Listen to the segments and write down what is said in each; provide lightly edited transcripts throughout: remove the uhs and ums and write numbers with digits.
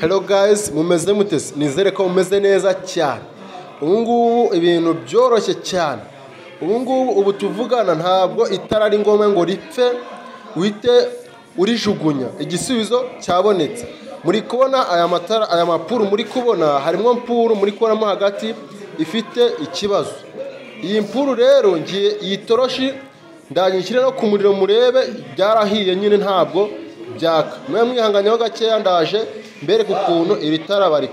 Hello guys, mumeze mute? Nizere ko mumeze neza cyane. Ubu ngubu ibintu byoroshye cyane. Ubu ngubu ubu tuvugana ntabwo itara ari ngombwa ngo ripfe uhite urijugunya. Igisubizo cyabonetse. Muri kubona aya matara, aya mapuru muri kubona harimo mpuru muri kubonamo hagati ifite ikibazo. Iyi mpuru rero ngiye iyi toroshi ndaje nshyire no ku muriro murebe byarahiye nyine ntabwo byaka. Mwe mwihanganyeho gakeya ndaje mbereke ukuntu iri tara bari.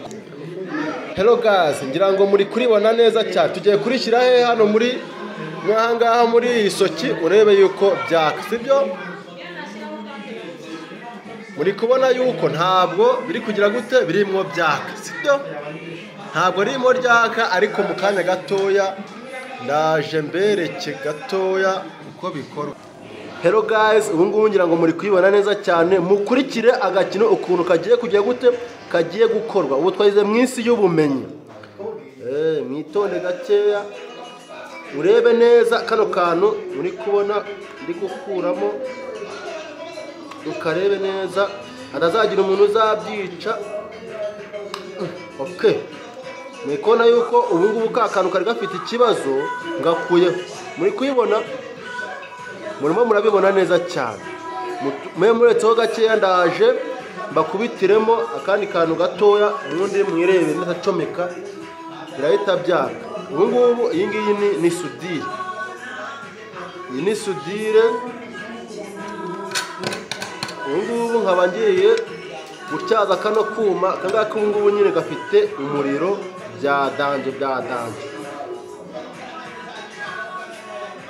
Hello guys, ngira ngo muri kuribona neza cyane. Tugiye kurishyira he hano muri mwahangaha muri iyi soki urebe yuko byaka, sibyo? Muri kubona yuko ntabwo biri kugira gute birimwo byaka, sibyo? Ntabwo ririmo ryaka ariko mu kanya gatoya ndaje mbereke gatoya uko bikorwa. Hello guys, ubu ngubu ngira ngo muri kuyibona neza cyane, mukurikire agakino ukuntu kagiye kujya gute kagiye gukorwa. Ubu twagize mu isi y'ubumenyi. Mwitonde gakeya urebe neza kano kantu muri kubona ndi gukuramo, ukarebe neza hatazagira umuntu uzabyica. Okay, muri kubona yuko ubu ngubu ka kantu kari gafite ikibazo ngakuyeho. Muri kuyibona, murimo murabibona neza cyane. Mwe muretseho gakeya ndaje mbakubitiremo akandi kantu gatoya ubundi mwirebe neza comeka birahita byaka. Ubu ngubu iyi ngiyi ni sudire. Iyi ni sudire. Ubu ngubu nkaba ngiye gutyaza kano kuma aka ngaka ubu ngubu nyine gafite umuriro bya danje bya danje.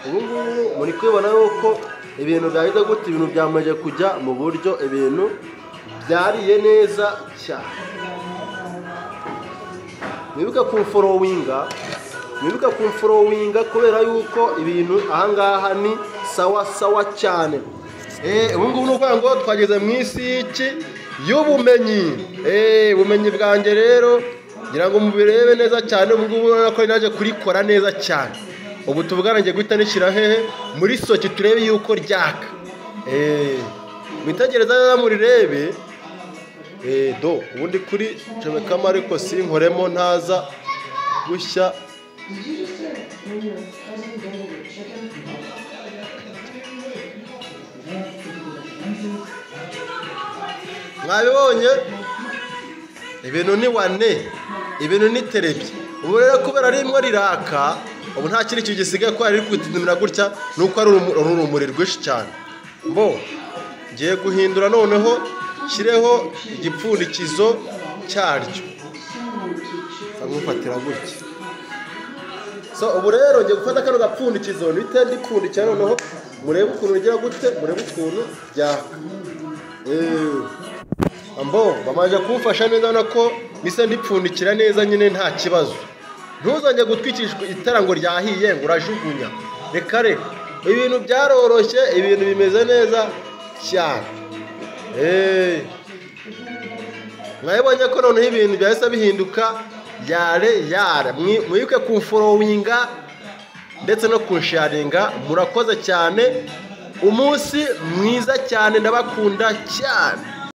Ubu ngubu muri kwibona yuko ibintu byahize gute, ibintu byamaze kujya mu buryo, ibintu byariye neza cyane. Mwibuke kumforowinga, mwibuke kumforowinga kubera yuko ibintu ahangaha ni sawa sawa cyane. Ubu ngubu ni ukuvuga ngo twageze mu isi y'iki y'ubumenyi. Ubumenyi bwanjye rero ngira ngo mubirebe neza cyane. Ubu ngubu urabona ko naje kurikora neza cyane. Ubu tuvugana ngiye guhita nishyira hehe muri soki turebe yuko ryaka. Mwitegereza neza murirebe. Do ubundi kuri comekamo ariko sinkoremo ntaza gushya. Mwabibonye ibintu ni wane, ibintu ni terebye. Ubu rero kubera rimwe riraka, ubu nta kindi kintu gisigaye ko ari kutidimira gutya nuko ari urumuri rwinshi cyane. Mbo ngiye guhindura noneho shyireho igipfundikizo cyaryo. Nkamufatira gutya. So ubu rero ngiye gufata kano gapfundikizo nite ndipfundikira noneho murebe ukuntu rigira gute, murebe ukuntu byaka. Ambo bamaje kumfasha neza nako mise ndipfundikira neza nyine nta kibazo. Ntuzongere gutwikishwa itara ngo ryahiye ngo urajugunya. Reka reka ibintu byaroroshye, ibintu bimeze neza cyane. Mwabonye ko noneho ibintu byahise bihinduka yare yare. Mwibuke kumforowinga ndetse no kunsharinga. Murakoze cyane, umunsi mwiza cyane, ndabakunda cyane.